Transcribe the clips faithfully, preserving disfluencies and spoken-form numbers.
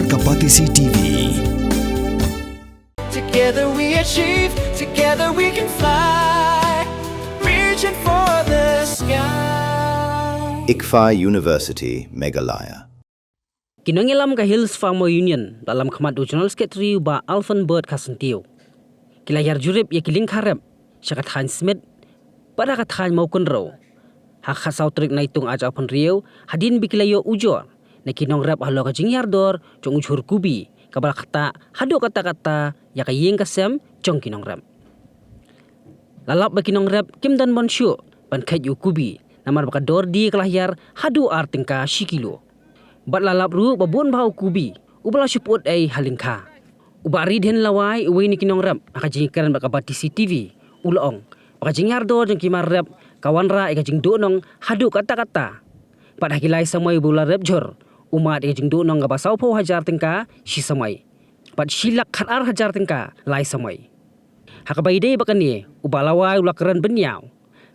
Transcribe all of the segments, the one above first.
Ka Batesi T V. Together we achieve, together we can fly, reaching for the sky. ICFAI University, Meghalaya. Ki nongïalam ka Hills Farmer Union, la lam khmat u General Secretary u Bah Alfon Bird Kharsyntiew. Ki la hiar jurip ïa ki lyngkha rep sha ka thaiñ Smit bad ha ka thaiñ Mawkynrew ha ka khatsaw tarik Naitung arhajar arphew hynriew, hadien ba ki la ïoh ujor na ki nongrep halor ka jinghiar dor jong u jhur kubi kaba la ktah haduh katta katta ïa ka ïing ka sem jong ki nongrep. La lap ba ki nongrep kim don ban shuh ban kheit ïa u kubi namar ba ka dor die ka la hiar haduh ar tyngka shi kilo. Bad la lap ruh ba bun bha u kubi uba la shu pyut ei ha lyngkha. U Bah Ridhen Lawai, uwei na ki nongrep ha ka jingkren bad ka Batesi T V, u la ong ba ka jinghiar dor jong ki mar rep ka wanrah ïa ka jingduhnong haduh katta katta. Bad ha ki lai samoi ba u la rep jhur, u mad ïa ka jingduhnong kaba sawphew hajar tyngka shi samoi bad shi lak khatar hajar tyngka lai samoi. Ha kaba ïadei bad kane, u Bah Lawai u la kren bynñiaw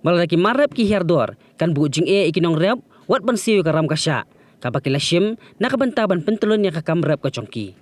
ba lada ki mar rep ki hiar dor, kan buh jingeh ïa ki nongrep wat ban siew ïa ka ram ka shah kaba ki la shim na ka bynta ban pyntyllun ïa ka kam rep ka jong ki.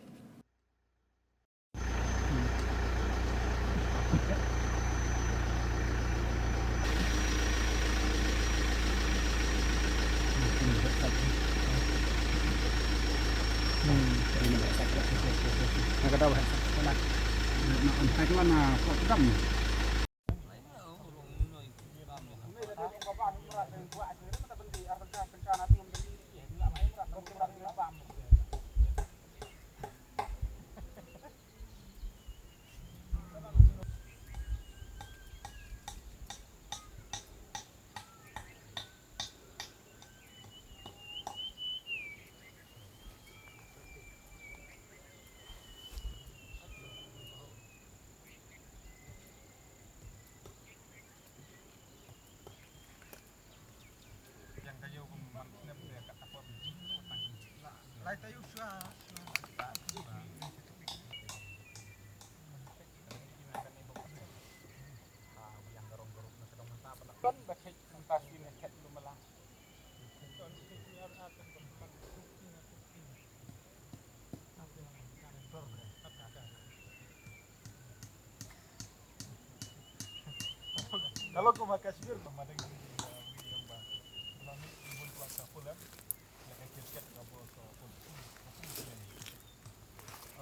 Kalau ko ma Kashmir ko ma dang jing, ah, wi yong ba. Kalau ni bun ko ka pulan. Ya ka kit kit ka bo so pun.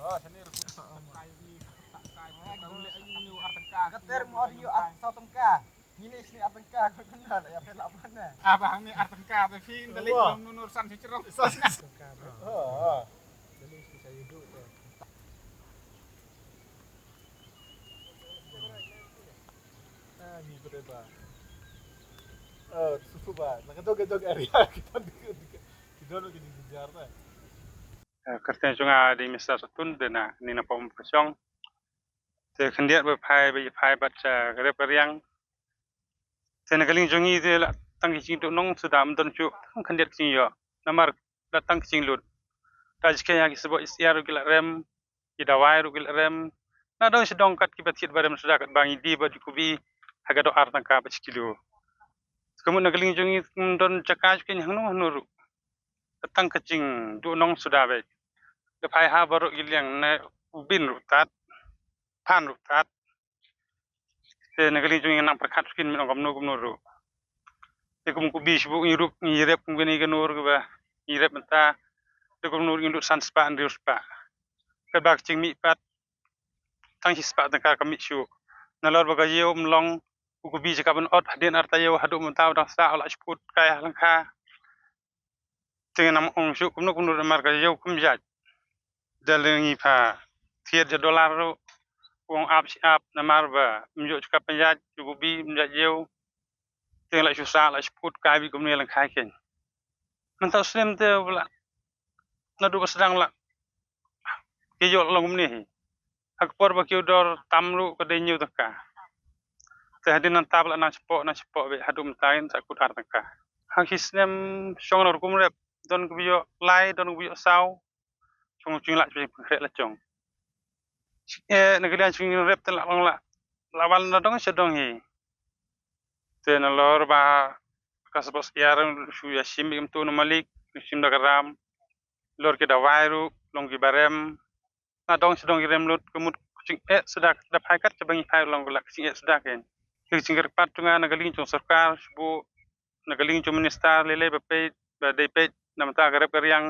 Oh, sani ru. Kai ni, kai ni, kai ni, ar tyngka. Kater mo ar yu ar saw tyngka. Ngin ïa sni ar tyngka, ko kynda la ïa phet la ban ne. Ah, ba hangne ar tyngka, ba phi nda leit. Wah. Kum nunur san shi chrong. San shi tyngka, bro. Oh, oh. Nda leit sni sa ïa duh te. Ah, ngi ko te ba. Oh, susu ba. Na ka dog ka dog area kita dikit dikit. Kita dog dikit jar te. Eh, kyrteng jong nga dei Mister Satun, dei na, ni na pom ka shong. Te khyndiat ba phai, ba ïa phai bad, eh, ka rep ka riang. Te na ka liang jong ngi te la tang ki jingduhnong suda, ym don shuh tang khyndiat jingïoh. Namar la tang ki jinglut. Ta jingkhia ïa ki sboh syiar ruh ki la rem, ki dawai ruh ki la rem. Na dong sha dong kat kiba thied ba rem suda, kat ba ngi die bad u kubi ha ka dor ar tyngka bad shi kilo. Ka mut na ka liang jong ngi ym don jaka jingkhia hangno hangno ruh. La tang ka jingduhnong suda beit. Da phai ha baroh ki liang, ne u bin ruh tad, phan ruh tad. Te na ka liang jong ngi nang pyrkhat shuh kin, men ong kumno kumno ruh. Te kum u kubi shu buh ngi rup, ngi rep kum kane ka nur kaba ngi rep mynta. Te kumno ruh ngi lut san spah hynriew spah. Katba ka jingmih pat tang shi spah tyngka ka mih shuh. Nalor ba ka ïew ym long, u kubi jaka ban ot hadien ar taïew, haduh mynta u dang sah, u la shu put kai ha lyngkha. Te ngan ym ong shuh kumno kumno namar ka ïew kam ïaid. Da lei ngi pha thied ja dollar ruh, u ong ap shi ap namar ba ym ïoh jaka pynïaid, u kubi ym ïaid ïew. Te la shu sah, la shu put kai beit kumne lyngkha kein. Mynta u snem te u la, naduh ba sdang la ki ïoh long kumne hi. Ha ka por ba ki ïoh dor tam ruh ka dei hynñiew tyngka. Te hadien nangta ba la nang shapoh, nang shapoh beit, haduh mynta ngin sa kut ar tyngka. Ha ki snem shong na rukom rep, don kiba ïoh lai, don kiba ïoh saw. Shong jinglah jingpynkhreh la jong. Eh, na ka liang jong ngi rep te la long la, la wan na dong sha dong hi. Te nalor ba ka sboh syiar shu ïa shim beit kumto na malik, shim da ka ram. Lor ki dawai ruh, long ki ba rem. Na dong sha dong ki rem lut, ka mut ka jingeh suda da phai kat, kaba ngi phai long ka la ka jingeh suda kein. Ki jingkyrpad jong nga na ka liang jong sorkar, shu buh na ka liang jong minister lei lei ba peit, ba dei peit na bynta ka rep ka riang.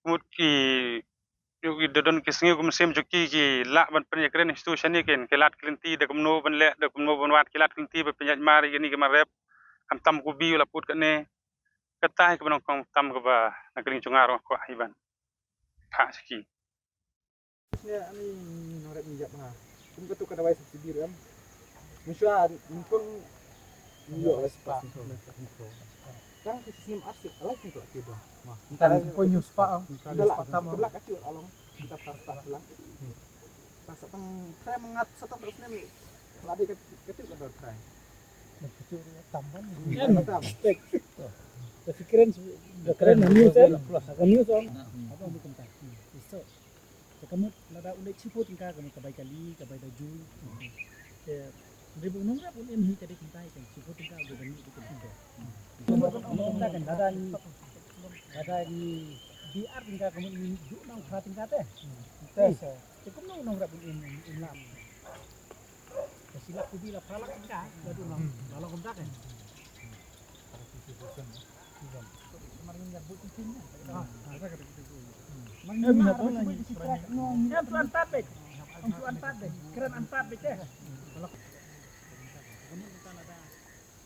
Ka mut ki, ïoh ki da don ki sngi ki mynsiem jong ki, ki lah ban pynïakren sha tu sha ne kein, ki lad ki lynti da kumno ban leh, da kumno ban wad, ki lad ki lynti ba pynïaid mar ïa kine ki mar rep. Khamtam ku bi u la put kane. Kata hi kaba nyngkong tam kaba na ka liang jong nga ruh nga kwah hi ban phah sha ki. Sne ani nong rep ni jap ha. Kum katu ka dawai subsidi ruh em. Mynshuwa nyngkong ni ïoh respa. Tang ki snem arsik alai snem tu aki dong. Tang ko nyus pa. Dah lah, sebelah kacil along. Kita pas pas lang. Pas tang krem ngat setengah snem. Ladi kacil kacil ka dor trai. Kacil tam kan. Tam. Tek. Ka fikiran, ka kren news kan. Ka news kan. Apa ni kumta. Isto. Ka mut lada u leit shiphew tyngka ka mut ka bai kali, ka bai da ju. Te ribu nong rep un im hi ka dei kumta hi kan shiphew tyngka u dei da mih dei kumta. Kumta kan lada ni, lada ni di ar tyngka ka mut ni ju nong phra tyngka te. Te. Te kumno nong rep un im, im lam. Ka shi lak ku bi la phra lak ka, la du nong, la long kumta kan. Em tu an pat bek. Em tu an pat bek. Kren an pat bek eh. Kumno, kumno, kumno,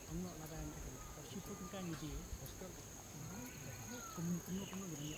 kumno, kumno, kumno. Kumno, kumno, kumno, kumno.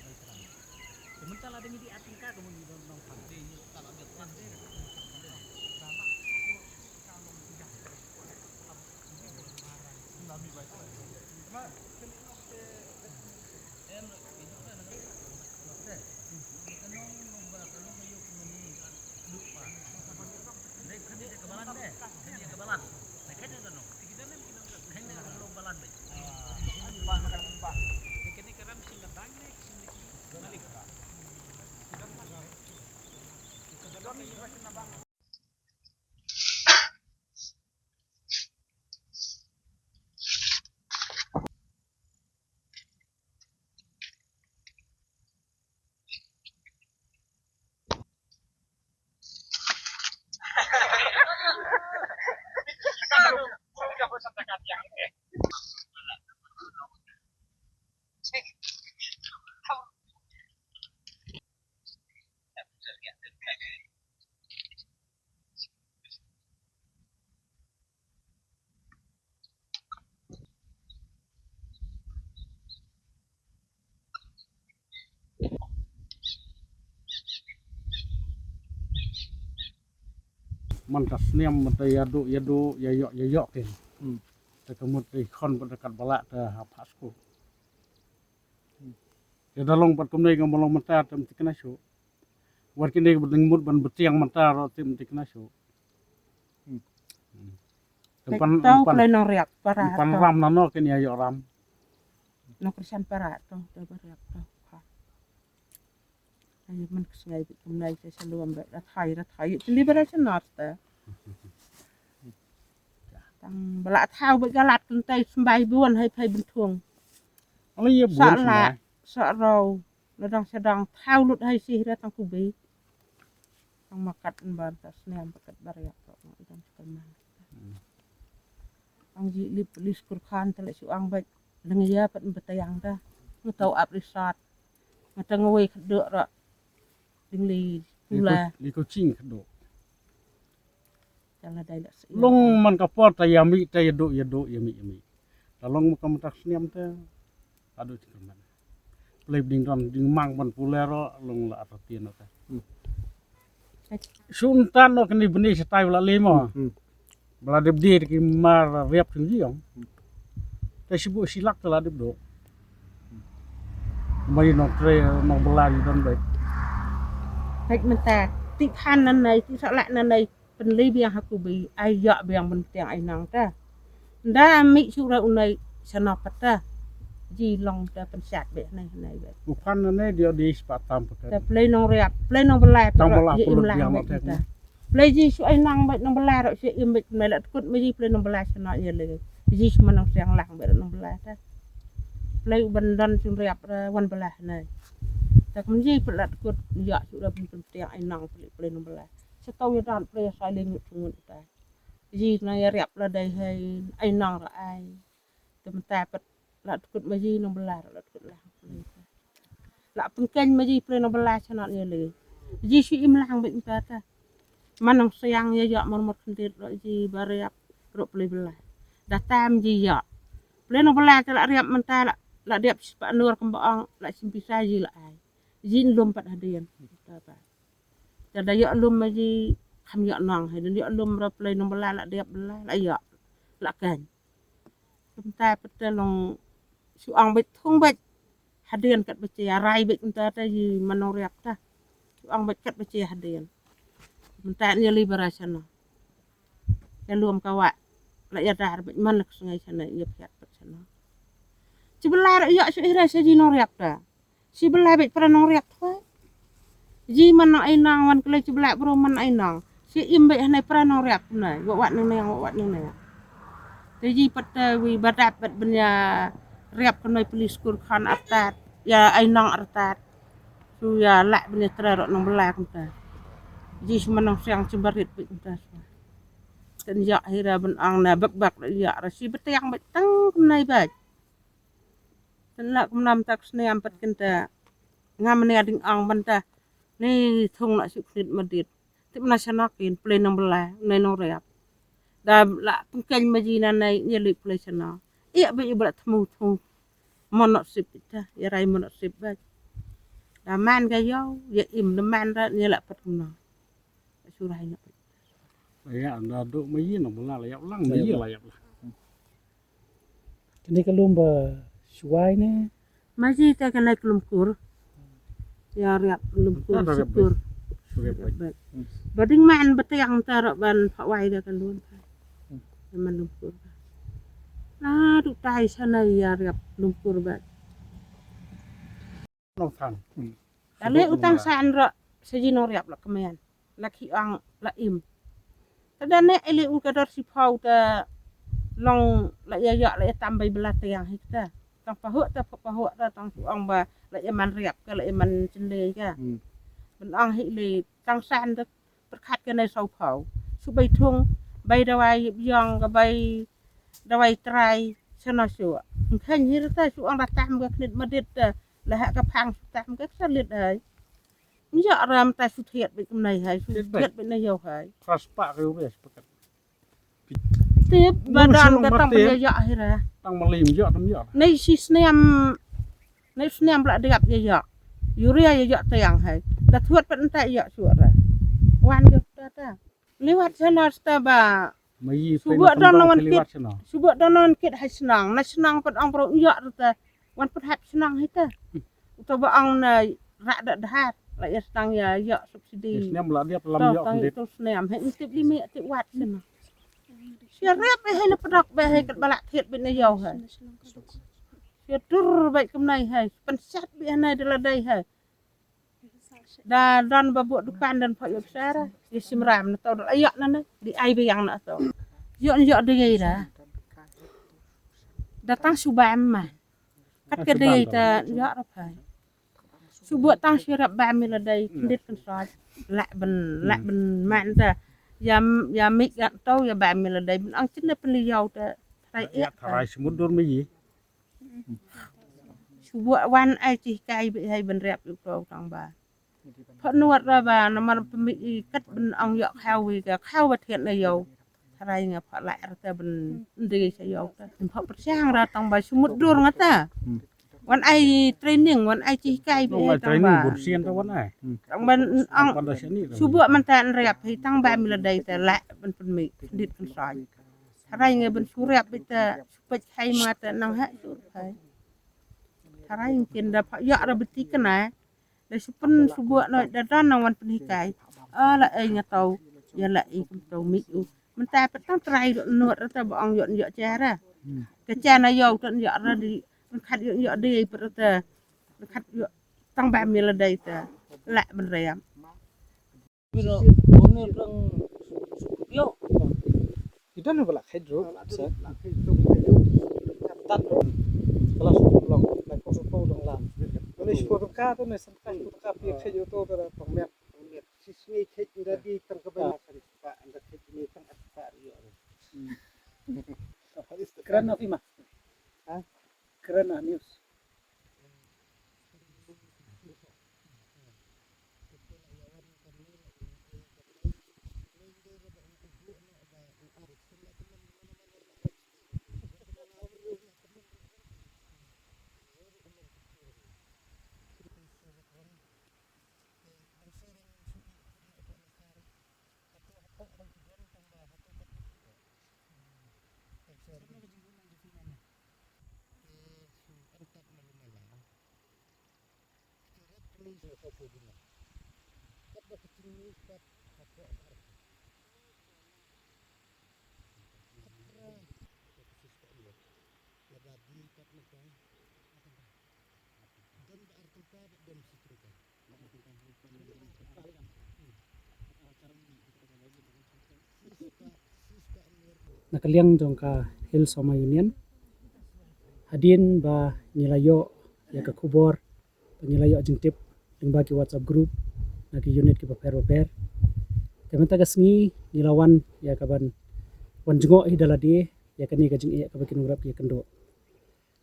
Mynta snem mynta ïa duh ïa duh ïa ïoh ïa ïoh kin. Hmm. Te ka mut ri khon bad kat bala te ha pha skul. Te da long bad kumne ka long mynta te mynta kena shu. Wat kine ka dang mut ban betiang mynta ro te mynta kena shu. Hmm. Te pan tau pan plei nong riak para pan to. Ram na no ken ïa ïoh ram. Nong krisan para to te ba riak to. Ai man ka sngai bit kumnai te sa luam ba rat hai rat hai te liberation art te. Tang bala thau ba galat kan tai sembai buan hai phai bentung. Ala ïa sa buan la sembai. Sa rau la dang sa dang thau lut hai sih rat tang kubi. Tang makat ban ta snem makat bariak to ma idan sekalman. Ang ji lip lis kurkhan te le su ang bait leng ïa pat betayang ta. Ngatau ap risat. Ngata ngawei khadok rak. Ding li pula. Li ko ching khadok. Jala dai la si. Long man ka por ta ïa mi ta ïa dok ïa dok ïa mi ïa mi. Ta long ma ka mata snem ta. Adu ching man. Play ding don ding mang man pula ro long la ata tien ta. Sun tan no kini bini setai wala lima. Bala dep dir ki mar riap sendiri yang. Te sibu silak te la dep do. Mai no tre no belari don bai. Hek menta ti phan nan nai ti sa lak nan nai penli biang haku bi ai yak biang bentiang ai nang ta. Nda mi sura unai sana pata. Ji long ta pensat be nai nai be. Bukan nane dia di sepat tam pakai. Ta play nong riap play nong belai. Tang bala pulut biang ta. Plei ji shu ai nang bad nang belai ro shu im bad mai la tkut mai ji plei nang belai shu na ye le. Ji shu manang siang lang bad nang belai ta. Plei u ban don shu riap ra wan belai nai. Te kum ji pynlait kut ïa shu da pynpynteng ai nang pynlait pynlait nang bela. Sha tau ïa dan pynlait sai leng ngut ngut ta. Ji na ïa riap la dei hai ai nang ra ai. Te mynta pat la kut ma ji nang bela la kut la. La pynken ma ji pynlait nang bela sha nat ïa le. Ji shu im lang bit mynta ta. Man nang siang ïa ïa mar mar khyndiat ro ji ba riap ro pynlait bela. Da tam ji ïa. Pynlait nang bela te la riap mynta la la diap spa nur kum ba ong la sim pisa ji la ai. Jin lum pat hadien. Mynta ba. Te da ïoh lum ma ji kham ïoh nong hai da ïoh lum ra pynlait nang bela la diap bela la ïoh la kan. Mynta pat te long shu ong bit thung bit hadien kat ba cia rai bit mynta te ji man nong riap ta. Shu ong bit kat ba cia hadien. Mynta ni li bara sana. Ïa lum ka wa la ïa dar bit man la ka sngai sana ïa phiat pat sana. Ci bela ra ïoh shu ira sa ji nong riap ta. Shi bela bit para nong riap thwa. Ji man nang ai nang wan kle shi bela bro man ai nang. Shi im bit hanai para nong riap nai. Wa wat nang nang wa wat nang nang. Te ji pat te wi badap bat benya riap kanai peli skur khan artat. Ya ai nang artat. Su ya lak benya tra rok nang bela kanta. Ji shi man nang siang shi barit bit kanta. Ten ya hira ben ang na bak bak ya ra shi betiang bit tang kanai bit. Tynla kumnam tak sniam pat kynta. Ngam ne ading ang banta. Ni thung na suk nit madit. Tip na sana kin play nang bela, ne nang riap. Da la pengkeng maji na nai nyeli play sana. Ia be ibra thmu thmu. Monok sip ita, ia rai monok sip ba. Da man ga yau, ia im da man ra nyela pat kumna. Surai na. Ia da duk maji nang bela la yap lang, maji la yap lang. Kane ka lum ba shuwai ne? Maji te kane ka lum kur. Ya riap lum kur. Shukur. Ba ding man ba tiang tara ban phawai da ka lum. Man lum kur. Na duk tai sana ya riap lum kur ba. Nong san. Kale utang san ra saji nong riap la kemen. La ki ang la im. Tada ne ele u ka dor si phau ta long la ia ia la ia tam bai bela tiang hik ta. Tang pahuk ta pahuk ta tang su ang ba la ia man riap ka la ia man cende ka. Ben ang hik le tang san ta perkhat ka nai sau phau. Su bai thung bai dawai biang ka bai dawai trai sana su. Khang hir ta su ang la tam ka knit madit ta la ha ka phang su tam ka salit ai. Mjak ram ta su thiat bit kumnai hai, su thiat bit na yau hai. Trust pa ke uria sepakat. Tip badan ka tang pia ya hira. Tang malim ya tam ya. Nei si snem, nei snem bla diap ya ya. Yuria ya ya tayang hai. Da thuat pat enta ya suara. Wan ke ta ta. Liwat sana sta ba. Subuh don nang wan kit. Subuh don nang wan kit hai senang. Na senang pat ang pro ya ta. Wan pat hap senang hai ta. Uta ba ang na rak da dahar la ia setang ia ia subsidi. Snem la dia pelam ia tang itu snem hai intip limi tip wat sena. Sia rep hai na pedak ba hai kat balak thiat bit na yau hai. Sia tur baik kemnai hai pensat bit hanai dela dai hai. Da dan ba buat dukan dan pak yuk sara ia simram na tau dela ia na na di ai bayang na tau. Ia ia di gai da. Datang subam mah. Kat kedai ta ia rapai. Subuh tang sirap ba mi la dai kendit kan soi. Lak ben lak ben man ta. Ya ya mik ya tau ya ba mi la dai ben ang chin da pen liau ta. Trai ia trai semudur mi. Subuh wan ai cih kai bi hai ben riap yu tau tang ba. Pha nuat ra ba namar pemik i kat ben ang ya khau wi ka khau ba thiat na yau. Trai nga pha lai ra ta ben ndi sa yau ta. Pha persiang ra tang ba semudur nga ta. Wan ai training, wan ai cih kai bi hai tang ba. Training bun sian ta wan ai. Tang ban ang subuh man ta nriap hai tang ba mi la dai ta la ban pen mi dit kan sai. Tharai nge ban suriap bi ta supaj hai ma ta nang ha sur hai. Tharai nge kin da pha ya ra beti kana. Da supen subuh no da dan nang wan pen hikai. Ala ai nga tau ya la ai kum tau mi u. Mynta pat tang trai do nuat rata ba ong ïoh ïoh cara. Ka cara ïoh tan ïoh ra di, khat ïoh ïoh di pat rata. Khat ïoh tang ba mi la dei ta. La ban rem. Bino, bino rang ïoh. Kita ni bala khai dro. Sa. Tat. Kelas long, lai kos ko dong lan. Ni shiphew tyngka tu, ni san tyngka, shiphew tyngka phi khet ïa uto, tu da pang miet. Pang miet. Shi sngi khet ynda dei tang ka bai san spah, ynda khet dei tang ar spah ruh ïoh. Kren na phi ma. Ha? Kren na news. Na ka liang jong ka Hill Sohma Union, hadien ba ngi la ïoh ïa ka khubor, ba ngi la ïoh jingtip lyngba ki WhatsApp group na ki unit kiba pher ba pher, te mynta ka sngi ngi la wan ïa ka ban wan jngoh hi da lade ïa kane ka jingeh kaba ki nongrep ki ïakynduh.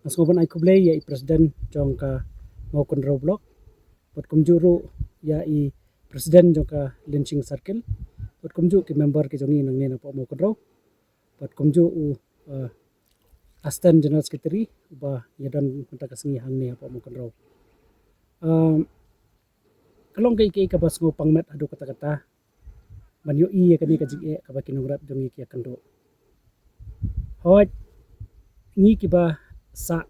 Nga sngew ban ai khublei ïa i president jong ka Mawkynrew Block, bad kumjuh ruh ïa i president jong ka Lynshing Circle, bad kumjuh ki member ki jong ngi nangne napoh Mawkynrew, bad kumjuh u, uh, Assistant General Secretary uba ïadon mynta ka sngi hangne hapoh Mawkynrew. Um, ka long kaei kaei kaba sngewpang met haduh katta katta ban ïohi ïa kane ka jingeh kaba ki nongrep jong ngi ki ïakynduh. Hooid, ngi kiba sah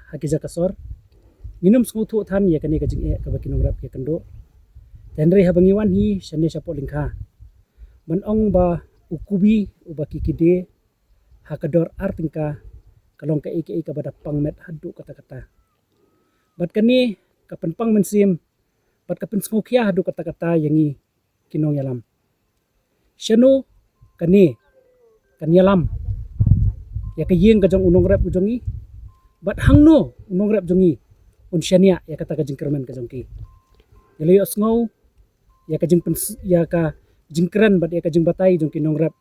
ha ki jaka sor, ngim sngewthuh than ïa kane ka jingeh kaba ki nongrep ki ïakynduh. Te hynrei haba ngi wan hi shane shapoh lyngkha, ban ong ba u kubi uba ki kit ha ka dor ar tyngka ka long kaei kaei kaba da pang met haduh katta katta. Bad kane ka pynpang mynsiem bad ka pynsngewkhia haduh katta katta ïa ngi ki nongïalam. Shano kane kan ïalam ïa ka ïing ka jong u nongrep u jong ngi, bad hangno u nongrep jong ngi un shaniah ïa kata ka jingkyrmen ka jong ki. Ngi la ïohsngew ïa ka jingpyns-, ïa ka jingkren bad ïa ka jingbatai jong ki nongrep,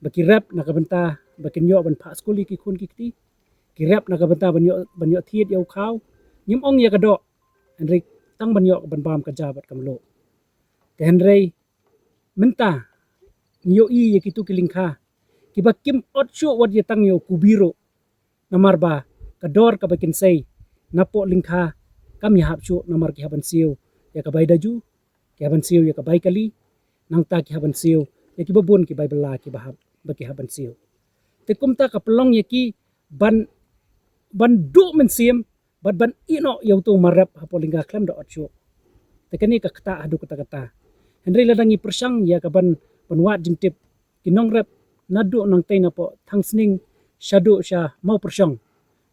ba ki rep na ka bynta ba kin ïoh ban phah skul ïa ki khun ki kti, ki rep na ka bynta ban ïoh, ban ïoh thied ïa u khaw, ngim ong ïa ka doh, hynrei tang ban ïoh ban bam ka ja bad ka mluh. Te hynrei mynta ngi ïohi ïa kitu ki lyngkha kiba kim ot shuh wat ïa tang ïa u kubi ruh, namar ba ka dor kaba kin sei napoh lyngkha kam ïahap shuh, namar ki hap ban siew ïa ka bai daju, ki hap ban siew ïa ka bai kali, nangta ki hap ban siew ïa kiba bun ki bai bylla kiba hap, ba ki hap ban siew. Te kumta ka pynlong ïa ki ban, ban duh mynsiem bad ban ïehnoh ïa uto u marep hapoh lyngkha khlem da ot shuh. Te kane ka ktah haduh katta katta. Hynrei lada ngi pyrshang ïa ka ban, ban wad jingtip, ki nongrep naduh nangtei napoh Thangsning shaduh sha Mawpyrshong,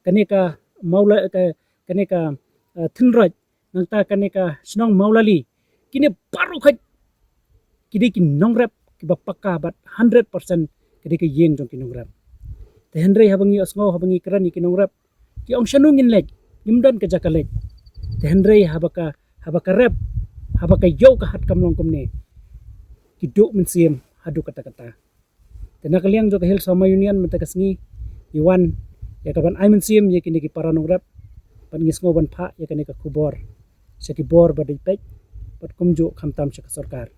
kane ka Mawla-, ka, kane ka, eh, Thynroit, nangta kane ka shnong Mawlali, kine baroh khoit ki dei ki nongrep kiba paka bad hundred percent ki dei ki ïing jong ki nongrep. Te hynrei haba ngi ïohsngew, haba ngi kren ïa ki nongrep, ki ong shano ngin leit, ngim don ka jaka leit. Te hynrei haba ka, haba ka rep, haba ka ïew ka hat kam long kumne, ki duh mynsiem haduh katta katta. Te na ka liang jong ka Hill Sohma Union mynta ka sngi ngi wan ïa ka ban ai mynsiem ïa kine ki para nongrep, bad ngi sngew ban phah ïa kane ka khubor sha ki bor ba dei peit, bad kumjuh khamtam sha ka sorkar.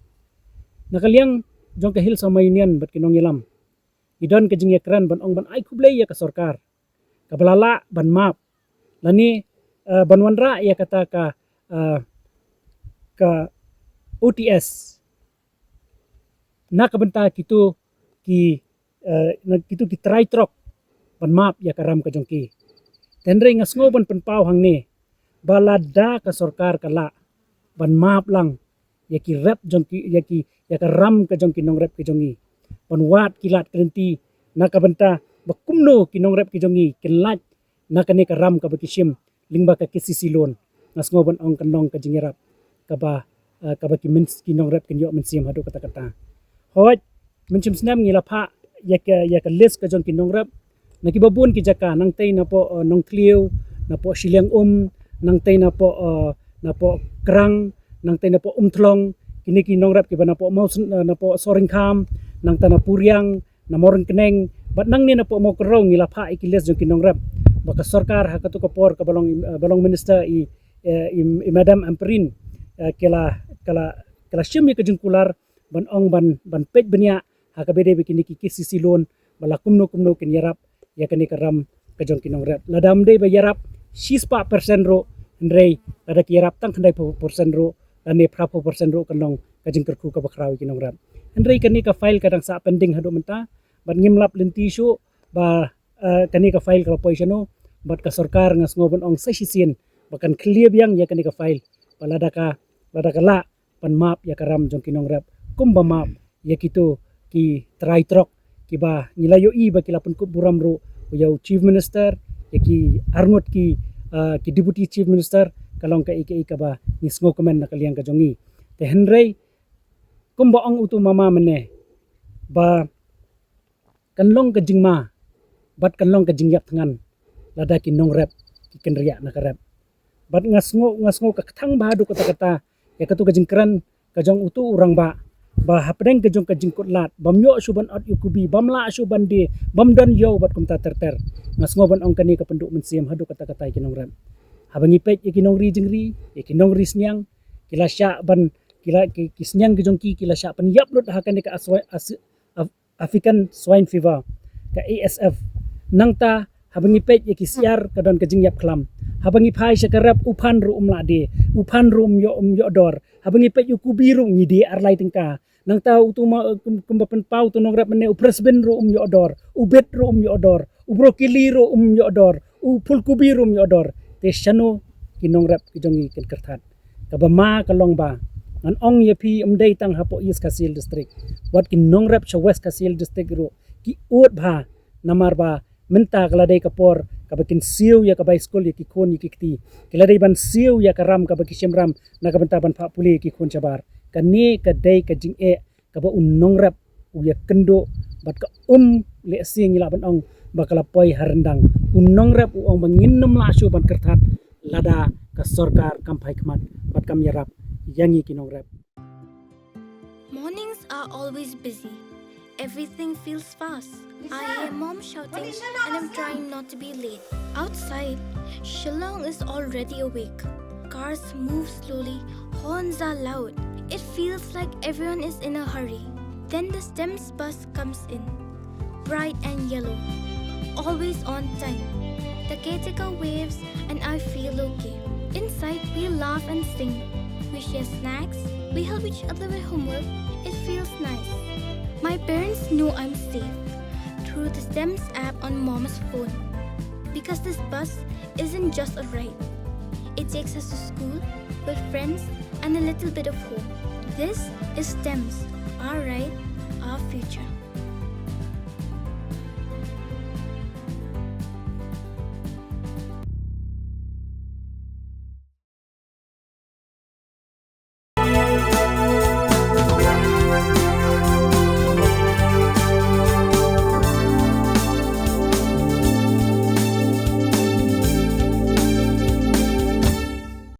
Na ka liang jong ka Hill Sohma Union bad ki nongïalam, ngi don ka jingïakren ban ong ban ai khublei ïa ka sorkar kaba la lah ban map lane, eh, ban wanrah ïa kata ka, eh, ka O T S na ka bynta kitu ki, eh, na kitu ki trai trok ban map ïa ka ram ka jong ki. Te hynrei nga sngew ban pynpaw hangne ba lada ka sorkar ka lah ban map lang ïa ki rep jong ki, ïa ki, ïa ka ram ka jong ki nongrep ka jong ngi, ban wad ki lad ki lynti na ka bynta ba kumno ki nongrep ki jong ngi kin lait na kane ka ram kaba ki shim lyngba ka K C C loan, nga sngew ban ong kan long ka jingïarap kaba, eh, kaba ki myns-, ki nongrep kin ïoh mynsiem haduh katta katta. Hooid, mynshem snem ngi la phah ïa ka, ïa ka list ka jong ki nongrep na kiba bun ki jaka, nangtei napoh, eh, Nongthliew, napoh Shiliang Um, nangtei napoh, uh, napoh Krang, nangtei napoh Umthlong, kine ki nongrep kiba napoh Mawsyn, uh, napoh Sohryngkham, nangta na Puriang, na Mawryngkneng, bad nangne napoh Mawkynrew ngi la phah ïa ki list jong ki nongrep. Ba ka sorkar ha katu ka por kaba long, uh, ba long minister i, uh, i, i Madam Ampareen, uh, ka la, ka la, ka la shim ïa ka jingkular ban ong ban, ban peit bniah ha kaba dei ba kine ki KCC loan ba la kumno kumno kin ïarap ïa kane ka ram ka jong ki nongrep. Lada ym dei ba ïarap shispah percent ruh, hynrei lada ki ïarap tang khyndaiphew percent ruh lane phraphew percent ruh kan long ka jingkyrkhu kaba khraw ïa ki nongrep. Hynrei kane ka file ka dang sah pending haduh mynta bad ngim lap lynti shuh ba, uh, kane ka file ka la poi shano, bad ka sorkar nga sngew ban ong sa shisien ba kan clear biang ïa kane ka file, ba lada ka, lada ka lah ban map ïa ka ram jong ki nongrep kumba map ïa kito ki trai trok kiba ngi la ïohi ba ki la pynkup burom ruh ïa u Chief Minister, ïa ki arngut ki, uh, ki Deputy Chief Minister, ka long kaei kaei kaba ngi sngewkmen na ka liang ka jong ngi. Te hynrei kumba ong utu mama mynne ba kan long ka jingma bad kan long ka jingïap thngan lada ki nongrep ki kynriah na ka rep. Bad nga sngew, nga sngew ka kthang bha haduh katta katta ïa katu ka jingkren ka jong utu u rangbah ba hapdeng ka jong ka jingkut lad bam ïoh shuh ban ot ïa u kubi, bam lah shuh ban die, bam don ïew bad kumta ter ter. Nga sngew ban ong kane ka pynduh mynsiem haduh katta katta ïa ki nongrep. Haba ngi peit ïa ki nongri jingri, ïa ki nongri sniang, ki la shah ban, ki la, ki, ki sniang ki jong ki ki la shah pynïap lut ha kane ka aswa-, as-, Af-, African Swine Fever, ka A S F. Nangta haba ngi peit ïa ki syiar ka don ka jingïap khlam. Haba ngi phai sha ka rep u phan ruh um lah die, u phan ruh um ïoh, um ïoh dor. Haba ngi peit ïa u kubi ruh ngi die ar lai tyngka. Nangta utu ma, kum, kumba pynpaw utu nongrep mynne, u french bean ruh um ïoh dor, u bit ruh um ïoh dor, u broccoli ruh um ïoh dor, u phulkubi ruh um ïoh dor. Te shano ki nongrep ki jong ngi kin kyrthat? Kaba ma ka long ba ngan ong ïa phi, ym dei tang hapoh East Khasi Hills District, wat ki nongrep sha West Khasi Hills District ruh ki ud bha, namar ba mynta ka la dei ka por kaba kin siew ïa ka bai skul ïa ki khun ïa ki kti. Ki la dei ban siew ïa ka ram kaba ki shim ram na ka bynta ban phah pule ïa ki khun shabar. Kane ka dei ka jingeh kaba u nongrep u ïakynduh bad ka um lehse ngi lah ban ong ba ka la poi ha ryndang. U nongrep u ong ba ngin ym lah shuh ban kyrthat lada ka sorkar kam phai khmat bad kam ïarap ïa ngi ki nongrep. Mornings are always busy. Everything feels fast. I hear mom shouting and I'm trying not to be late. Outside, Shillong is already awake. Cars move slowly, horns are loud. It feels like everyone is in a hurry. Then the STEMS bus comes in. Bright and yellow. Always on time. The caretaker waves and I feel okay. Inside, we laugh and sing. We share snacks. We help each other with homework. It feels nice. My parents know I'm safe through the STEMS app on mom's phone. Because this bus isn't just a ride, it takes us to school, with friends, and a little bit of home. This is STEMS, our ride, our future.